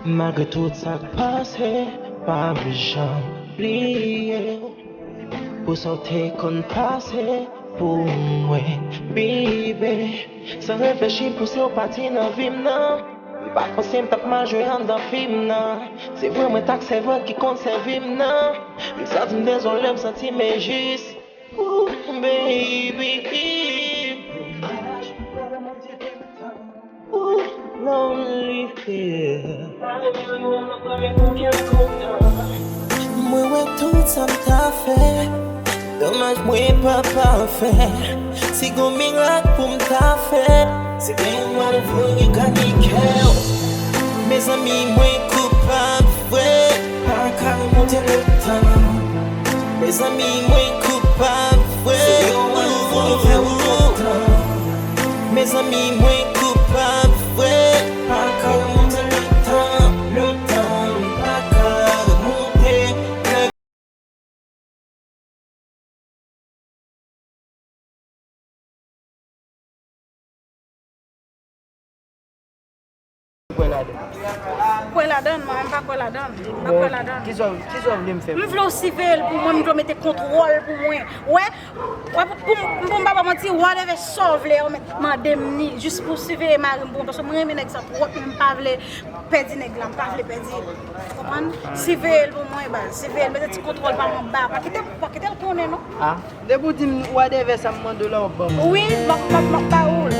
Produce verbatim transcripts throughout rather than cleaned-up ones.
Malgre tout sa k pase, pa janm bliye w. Pou sa w te konn pase pou mwen, baby. San reflechi, pouse w pati nan vi m nan. M pa panse m t ap mal jwe anndan fim nan. Se vre mwen t ak sèvant ki konn sèvi m nan. M santi m dezole, m santi m enjis. Ooh, baby. Ooh, lonely here. Mwen wè tout sa m ta fè. Domaj mwen pa pafè. Si gon mirak pou m ta fè, se te yon lwa de voye gade kè w. Mezanmi, mwen koupab vre. Pa ka remonte letan. Mezanmi, mwen koupab vre. Se yon lwa de voye fè ou lontan. Mezanmi, mwen koupab vre. Pa ka remonte letan, letan, pa ka remonte letan. Kwè ladan. Kwè ladan, mwen menm pa kwè ladan. M pa kwè ladan. Kisa, kisa w vle m fè? M vle w siveye l pou mwen, m vle w mete kontwòl pou mwen. Wè, wè, pou, pou, pou m pa ba manti, whatever sa w vle, w mèt mande m ni, jis pou w siveye mari m pou mwen, paske mwen renmen nèg sa twòp, men m pa vle pèdi nèg la, m pa vle pèdi l. Ou konprann? Siveye l pou mwen, baz. Siveye l, mete ti kontwòl pa m anba. Pa kite, pa kite l konnen, non. Ah, depi w di m whatever sa m mande w la, w ap ban m. Wi, m ap, m ap, m ap ba ou l.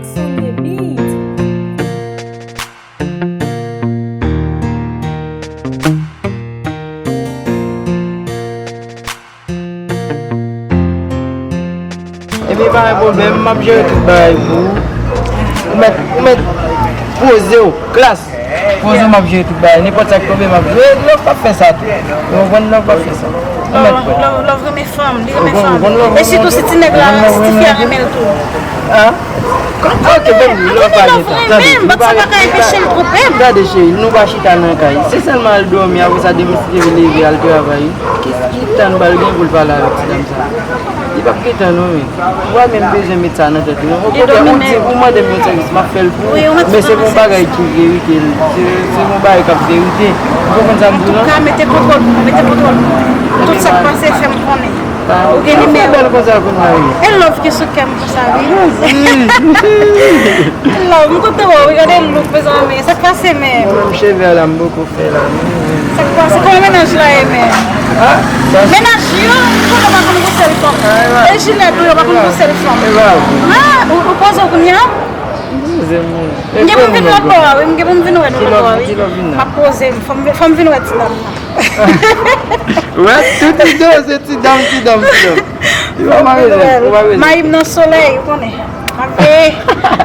X on the beat. Ebyen, pa gen pwoblèm, m ap jere tout bagay pou ou. Ou mèt, ou mèt poze w, klas. Poze w, m ap jere tout bagay. Nenpòt sa k tonbe, m ap jere. Love p ap fè sa tou. Ou konprann, Love p ap fè sa. Ou mèt kwè. Love, Love renmen fanm, li renmen fanm. E sitou si ti nèg la, si ti fi a renmen l tou. Ah? Ok, baby, Love pa gen tan. Tande, nou pa gen tan. Gade, cheri, nou pa chita nan kay. Se sèlman al dòmi, apre sa, demen si Dye vle, leve, al travay. Ki, ki tan n pral gen pou l pale avèk ti dam sa? Li p ap gen tan, non, men. Ou pa menm bezwen met sa nan tèt ou, non. Okontrè, ou di, ou mande m yon sèvis, m ap fè l pou ou. Men se pou yon bagay ki verite, se, se yon bagay k ap verite. Ou konprann sa m di w lan? Antouka, mete kontwòl pou mwen, mete kontwòl pou mwen. Tout sa k pase, fè m konnen. Ou gen nimewo. Ou fè bèl konsa kounye a, wi. E Love ki sou kè m konsa, wi. Love, m kontan wè w, wi, gade look, mezanmi. Sa k pase menm? Mwen menm, cheve a la, m poko fè la, non. Sa k pase? Kòman mennaj la ye, men? Ah, sa se... Mennaj yo, konnen pa konn pou sèl fanm. E Jinèt ou yo pa konn pou sèl fanm. Ah, ou, ou poze w kounye a? M poze m, wi. M gen pou m vin lòt bò a, wi. M gen pou m vin wè nou lòt bò a, wi. M ap poze m. Fò m, fò m vin wè ti dam nan. Wè, tout ido se ti dam, ti dam, ti dam. Li pa mare zèl, li pa mare zèl. Mayi m nan solèy, ou konnen. M ap veye.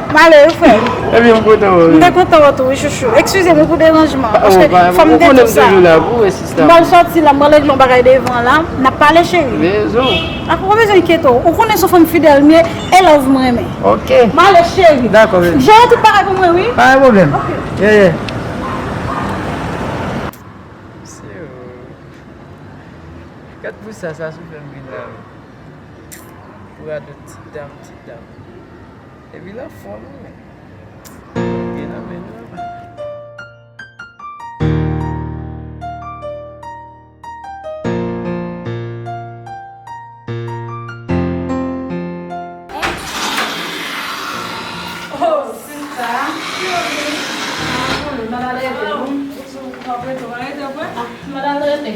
M ale, wi, frè m. Ebyen, m kontan wè w. M te kontan wè w tou, wi, chouchou. Eskize m pou deranjman, paske fò m te di w sa. Ou konnen m toujou la pou ou, wi, sista. M pral sòti la, m pral regle yon bagay devan la. N ap pale, cheri. Bezwen. Ak ou pa bezwen enkyete w. Ou konnen se yon fanm fidèl m ye, e Love m renmen. Ok. M ale, cheri. Dakò, baby. Jere tout bagay pou mwen, wi. Pa gen pwoblèm. Ok. Yeah, yeah. Mesye, oh. Gad pou sa, sa sou fè m vin la, wi. Pou rado ti dam, ti dam. Epi l anfòm, wi. Byen nan men nou la. Oh, sista. Ki yo vini? Ah, bon, m pa t al rete, non. Ou pa t rete, ou pa rete vre? Ah, m pa t al rete.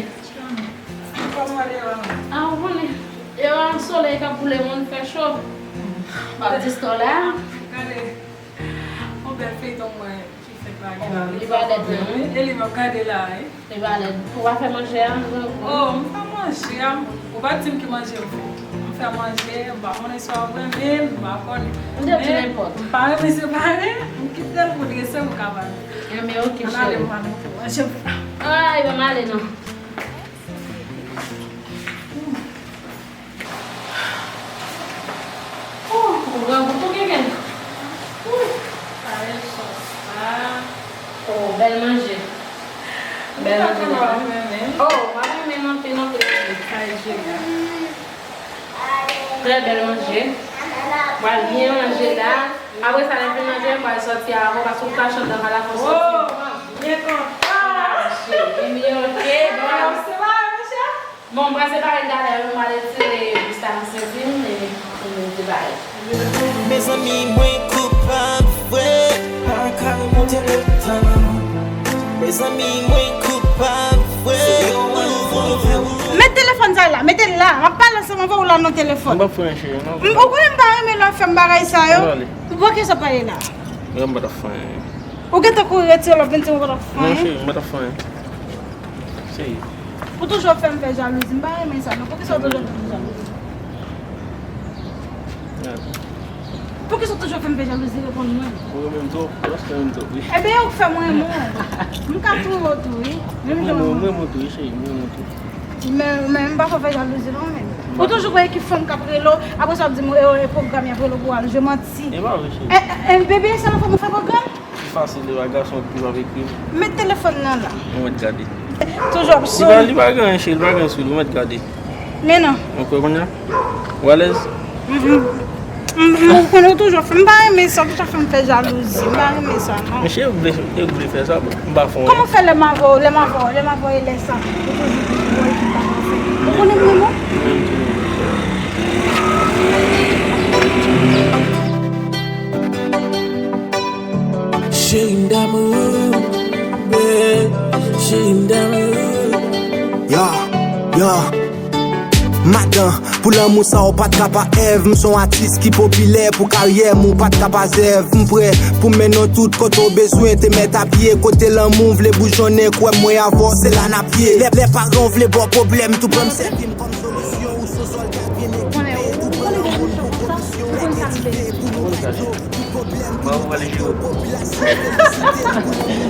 Kòman ale yo a? Ah, ou konnen. Yo a, solèy k ap boule moun, fè cho. M ap distò la. Gade. Yon bèl feyton mwen ki fèk lage la. Oh, li pa lèd, non. E li m ap gade la, wi. Li pa lèd. Ou pa fè manje a? Oh, m fè manje a. Ou pa di m ki manje m fè. M fè manje, m pa konnen si w ap renmen l, m pa konnen. M te di nenpòt. M pa renmen separe, m kite l pou drese m kapab. Enben, ok, cheri. Ann ale, mwen ale pou manje. Ay, pa m ale non. Oh, ou grangou tou, Kenken. Ooh, sa bèl sòs sa. Oh, bèl manje. Bèl manje. Oh, mwen renmen anpil, anpil. Sa e Jega. Trè bèl manje. Pral byen manje la. Apre sa, lè m fin manje, m pral sòti avè w, paske w ka chante anba la fò sòti. Oh, m ap byen kontan. Ah, cheri, m ok, bon. Bon, m pral separe l talè, m pral retire bistach nan senti m, epi pou nou separe. Mezanmi, mwen koupab vre. Pa ka remonte letan. Mezanmi, mwen koupab vre. Met telefòn sa la, mete l la. M ap pale ansanm avè w la nan telefòn. M p ap fè anyen, cheri, non. M, ou konnen m pa renmen lè w ap fè m bagay sa yo. Ann ale. Poukisa w pale la? Mwen, m pa t ap fè anyen. Ou gentan kouri retire l, w ap vin di m ou pa t ap fè anyen? Non, cheri, m pa t ap fè anyen. Cheri. Ou toujou ap fè m fè jalouzi. M pa renmen sa, non. Poukisa w toujou ap fè m fè jalouzi? Poukisa w toujou ap fè m fè jalouzi? Reponn mwen. Ou renmen m twòp, ou renmen m twòp, wi. Ebyen, ou k fè m renmen w. M ka touye w tou, wi. Menm jan mwen. Mwen renmen w tou, wi, cheri, mwen renmen w tou. Men, men m pa fè w fè jalouzi, non, men. Ou toujou kwè ki fanm k ap rele w, apre sa w ap di m, e, e, pwogram y ap rele w pou w al jwe, manti. E pa vre, cheri. E, e, e, bebe, se nan fanm ou fè pwogram? Pi fasil, e pa gason ki p ap ekri m. Met telefòn nan la. Ou mèt gade. Toujou ap sonn. Li pa, li pa gen anyen, cheri, li pa gen anyen sou li, ou mèt gade. Men non. Ou kwè kounye a? Ou alèz? M, m, m, m, ou konnen ou toujou fè, m pa renmen sa, ou toujou fè m fè jalouzi, m pa renmen sa, non. Men cheri, ou vle, ou vle fè sa, m pa fè anyen. Kòman w fè lè m avè w, lè m avè w, lè m avè w, e lè sa, ou toujou di, bon, ekip pa pase. Ou konnen m renmen w? Chérie d'amour, babe, chérie d'amour. Ya, ya. Madan, pou lanmou sa ou pa t ka pa Èv. M s on atis ki popilè, pou karyè m ou pa t ka pa zèv. M prè pou mennen w tout kote w bezwen, te mèt a pye. Kote lanmou vle boujonnen, kwè m mwen avè w se la n ap ye. Lè, lè paran w vle ba w pwoblèm, tou pran m sèvi m kòm solisyon. Ou s on sòlda byen ekipe, tou pran lanmou l pou kondisyon. Enke di peye pou nou. Mwen, mwen pale jwe.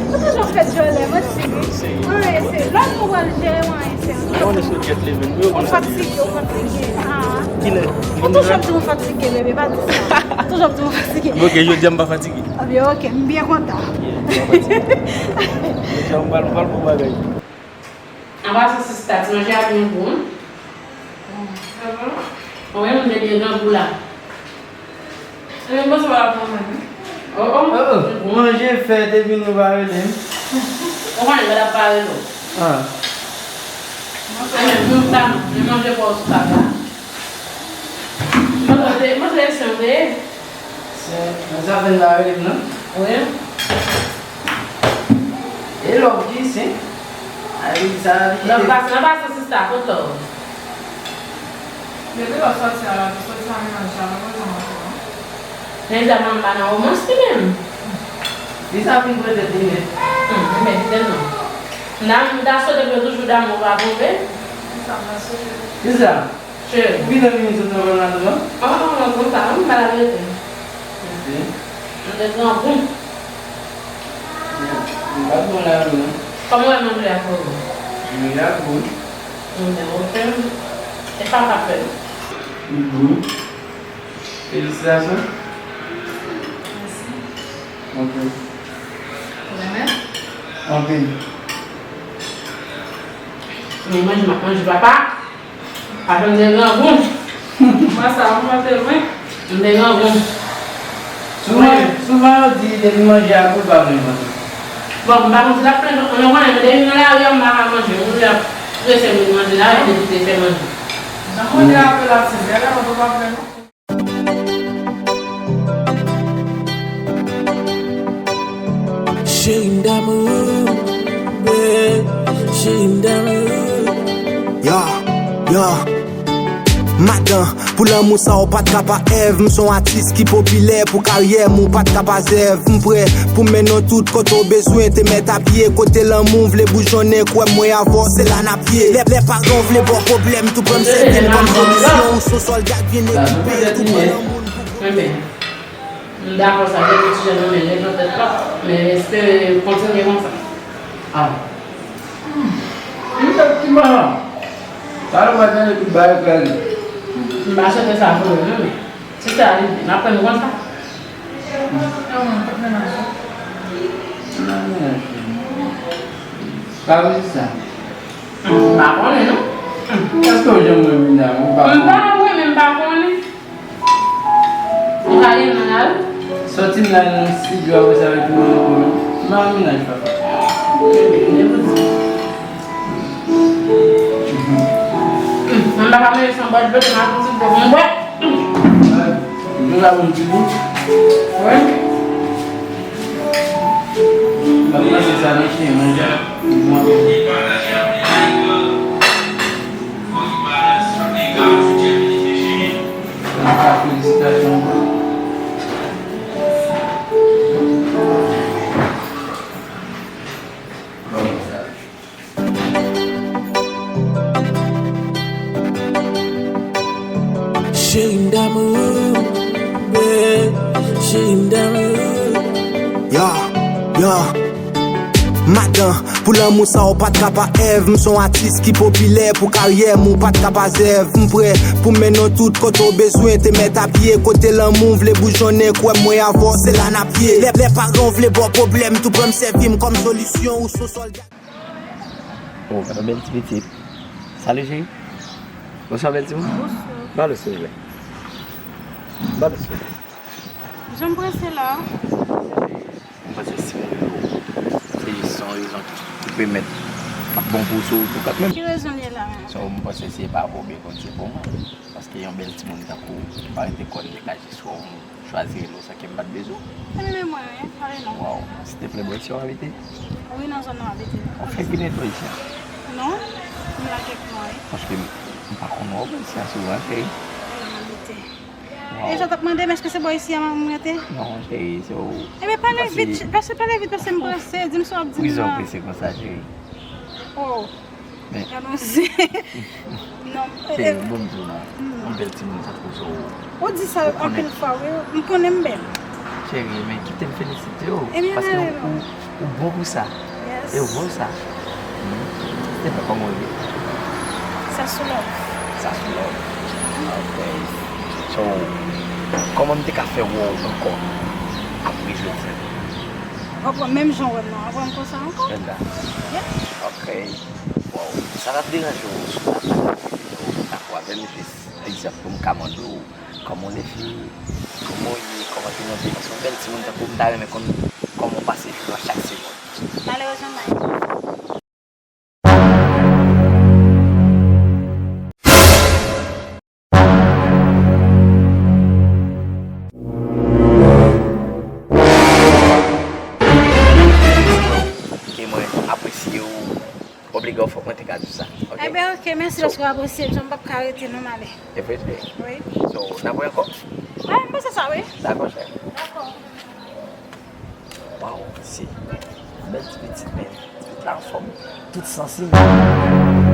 Ou toujou fè djòlè, manti wi. Mwen, se lòt mwen pral jere mwen, se. Mwen, se jet li vin. Ou fatige, ou fatige. Ah. Kilè? Ou toujou ap di mwen fatige, bebe, pa di sa. Ou toujou ap di mwen fatige. Ok, jodi a m pa fatige. Ah, byen, ok, m byen kontan. Yeah, m pa fatige. Jodi a m pral, m pral bon bagay. Anba sou sista, ti manje a byen gou, wi. Sa bon? Wi, m te byen grangou la. E, m panse w ap manman, wi. Oh, oh. Oh, oh. Manje fèt epi nou pa rele m. Ou konnen, gad ap pa rele w. Ah. Manje, moun pa, men manje pa w sou tab la. Manje, manje, se yon de. Se, nan zafè n pa rele m, non? Wi. E lòv ki isit? Ay, sa li kite. Lòv pase, nan pase sista, kot lòv? Depi lòv sòti a, sòti a menaj la, mwen bezwen manje, non? Menaj la manman nan romans li menm. Li sa fin prete li menm. Hmm, men kite non. M ta, m ta swete pou yo toujou damou pa pwouve. Kisa m ta swete? Kisa? Cheri. Ou gentan vini sot nan zòn la tou, non? Oh, non, non, konsa, non, m ba la verite. Ok. M te grangou. M pa t bon la, non. Kòman w wè manje a, Florent? Manje a gou. M te ok. E pa ka fè. Li gou. Felisitasyon. Mèsi. Ok. Ou renmen? Anpil. Men manje, m ap manje, papa. Paske m te grangou. Mwen sa, mwen te lwen. M te grangou. Souvan, souvan yo di depi manje a gou, l pa vle manje. Bon, m pa konn si l ap plenn, men konnen depi nan lari a, m pa ka manje. Moun yo ap prese m vin manje la, epi te fè manje. Nan manje a apre la sizè la, mwen pa vle non. Chérie d'amour, babe, chérie d'amour. Ya, ya. Madan, pou lanmou sa ou pa t ka pa Èv. M s on atis ki popilè, pou karyè m ou pa t ka pa zèv. M prè pou mennen w tout kote w bezwen, te mèt a pye. Kote lanmou vle boujonnen, kwè mwen avè w se la n ap ye. Lè, lè paran w vle ba w pwoblèm, tou pran m sèvi m kòm solisyon. Ou s on sòlda k byen ekipe, tou pran lanmou l pou kondisyon. M dakò sa, gen yon ti jèn nan men, lè nan tèt la, men espere kontinye konsa. Ah. M tèt ki mal. Sa yo pa tande tout bagay kraze. M pa chante sa pou yo, non, men. Sista, n ap pran nou konsa. Nan mennaj ou. Pa vle di sa. M pa konnen, non. Èske w janm wè Mina? Ou pa konnen? M pa wè, men m pa konnen. M pa gen nan la ri. Sòti m la nan estidyo apre sa retounen nan kò m. M pa gen mennaj, papa. M pa ka mele san bòt dlo, m a fouti dlo. M bwè. Dlo la bon ti gou. Wi. M ap pase sa nan chen manje. Bon. Felisitasyon. Cheri m damou, babe, cheri m damou. Ya, ya. Madan, pou lanmou sa w pa t ka pa Èv. M s on atis ki popilè, pou karyè m ou pa t ka pa zèv. M prè pou mennen w tout kote w bezwen, te mèt a pye. Kote lanmou vle boujonnen, kwè mwen avè w se la n ap ye. Lè, lè paran w vle ba w pwoblèm, tou pran m sèvi m kòm solisyon, ou s on sòlda. Oh, gade yon bèl ti pitit. Salut, chérie. Bonswa, bèl timoun. Bonswa. Ba l silvouplè. Ba l silvouplè. Jan m prese la. M panse si moun yo, se jis yon rezon ki, ki pèmèt ap bon pou sou, pou kat menm. Ki rezon li ye la menm? So, m panse se pa pou byen konn se pou mwen. Paske yon bèl timoun tankou ou, ki pa rete kò l, li ka jis wè w, m chwazi rele w san ke m pa t bezwen w. Ebyen, men mwen, wi, pale non. Waw, silteplè, bò isi w abite? Wi, nan zòn nan m abite. Ou fèk vin etwanje isi a? Non, m la kèk mwa, wi. Paske m, m pa konn wè w bò isi a souvan, cheri. Wi, m abite. Waw. E sa w t ap mande m, èske se bò isi a m rete? Non, cheri, se w. Ebyen, pale vit, pase, pale vit, paske m prese, di m sa w ap di m nan. Poukisa w prese konsa, cheri? Oh. Men. Gade yon zen. Non, se, eh, bon, m di w non. Hmm. Yon bèl timoun sa pou sa w. Ou di sa anpil fwa, wi. M konnen m bèl. Cheri, men kite m felisite w. Paske ou, ou, ou bon pou sa. Yes. E ou bon sa. Hmm. Se pa kòman w ye. Sa sou lòv. Sa sou lòv. Ok. So, kòman m te ka fè wè w ankò apre jodi a? Ou pran menm jan w wè m nan, ou pran m konsa ankò? Linda. Yeah. Ok. Wow. Sa t ap deranje w si w ta pale avèk mwen, dakò avè m, jis egzanp, pou m ka mande w kòman w leve, kòman w ye, kòman te manje, paske yon bèl timoun tankou w, m ta renmen konn kòman w pase jou a chak semèn. Malerezman, m pa gen. Ke mwen apresye w, oblike w, fòk mwen te ka di w sa. Ok? Enben, ok, mèsi paske w apresye m, m p ap ka rete non, m ale. E vre, cheri? Wi. So, n ap wè ankò? Wi, m panse sa, wi. Dakò, cheri. Dakò. Waw, se bèl ti pitit, men. Tout la anfòm. Tout sansi.